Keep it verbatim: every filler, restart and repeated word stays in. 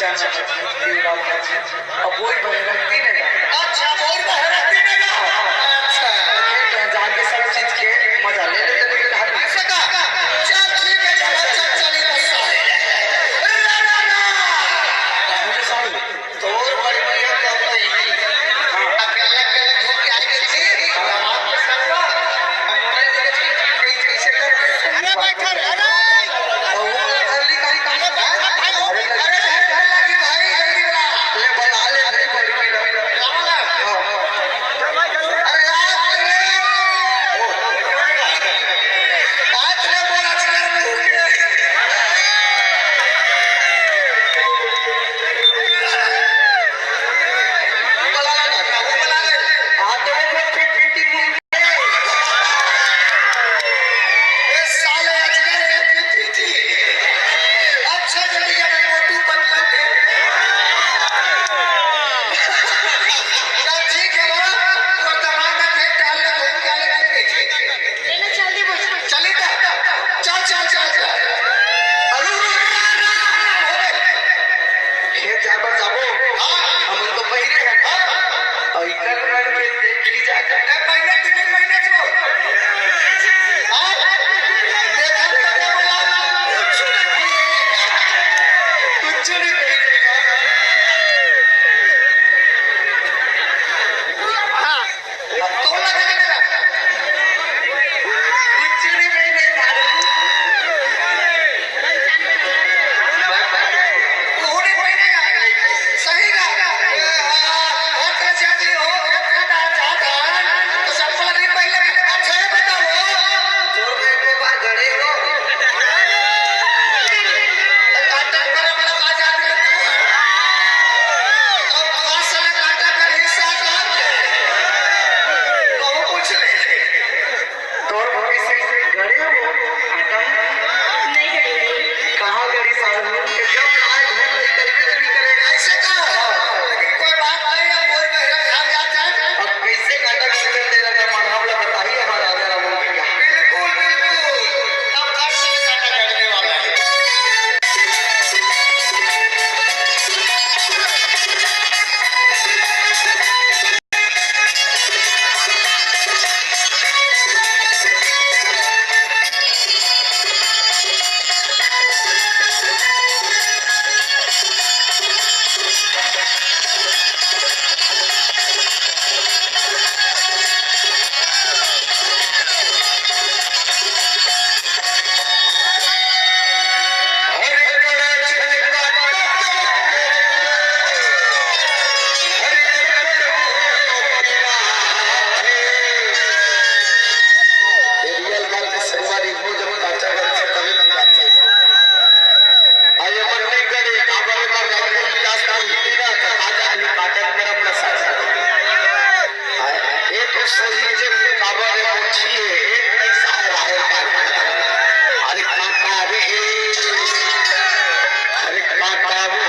अच्छा, अच्छा, अच्छा। अब वही बहरती ने गा। अच्छा, वही बहरती ने गा। हाँ, हाँ। अच्छा। तो फिर मैं जाके सब चीज के मजा ले लेते, लेकिन हाथ ऐसा का? चल, ठीक है, चल, चल, चल, ये बस साले। रा, रा, रा। मुझे साले। तोर बड़ी बढ़िया काम तो यही। हाँ। अकेला, अकेला घूम के आए थे, हाँ। दमाद के संग। अब मुझे लगे कि कैसे, कैसे कर। अरे बैठा रे, अरे। और वो वाला घर भी कहीं, कहीं से है? अरे, घर लगी भाई, जल्दी बना। ले, बना ले, ले, बड़ी, बड़ी, बड़ी। हाँ, हाँ। अरे, आज तो नहीं। आज तो बोला, आज कर मुंह के। बना ले, बना ले। हाँ, तो वो फिट, फिट, फिट। ए साले, अजगर है, तू पीटी। अच्छा, जल्दी कर, मोटू पतलू के। चल, ठीक है, वो, वो दमाद में फेंक डाल ले, घूम के आ ले, तू पीटी। चली तो। चल, चल, चल, चल। अरे, रुक, रुक, रुक, रुक। खेत जाए बर जाबो। हाँ। हम उनको पहिरे हैं। हाँ। और इकर रंग के देख ली जाए। ए, पहिरे तीन महीने से। हाँ? देखा तो क्या बोला? कुछ नहीं कही। हाँ। अब तो लगा मेरा। कुछ नहीं, मैं नहीं मालूम। वो नहीं पहनेगा। सही बात। हाँ, हाँ, हाँ, तो जब ये हो, खेत का दान जाता है, तो चप्पल नहीं पहनेगा। अच्छा, ये बताओ, चोर में एक बार गड़े हो। तो काटन पर हम लोग आ जाते हैं। तो आवाज से काटा कर हिस्सा काट। तो वो पूछ ले। तोर मम्मी से गड़े हो आटा? नहीं गड़ी। कहाँ गड़ी साहब? जब आए घर में करीबी करीबी करेगा। ऐसे कहा। लेकिन कोई बात नहीं है, बोल में रखा जाता है। अब कैसे काटा कर दे रहा था, मानव ला बताइए हमारा राजा राम भैया। बिल्कुल, बिल्कुल। अब घर से काटा करने वाला है। ये रियल बात है, संगवारी हो, जब काटा करथे तभी बन जाथे। अउ ये मन नहीं करे, काबर ये मन रायपुर बिलासपुर हिंदी ना, तो आ जा, ये काटन मेरा अपना साथ। ये तो सही जे काबर ये मोची है, एक पैसा है राहर का। अरे काटा रे, अरे काटा वो।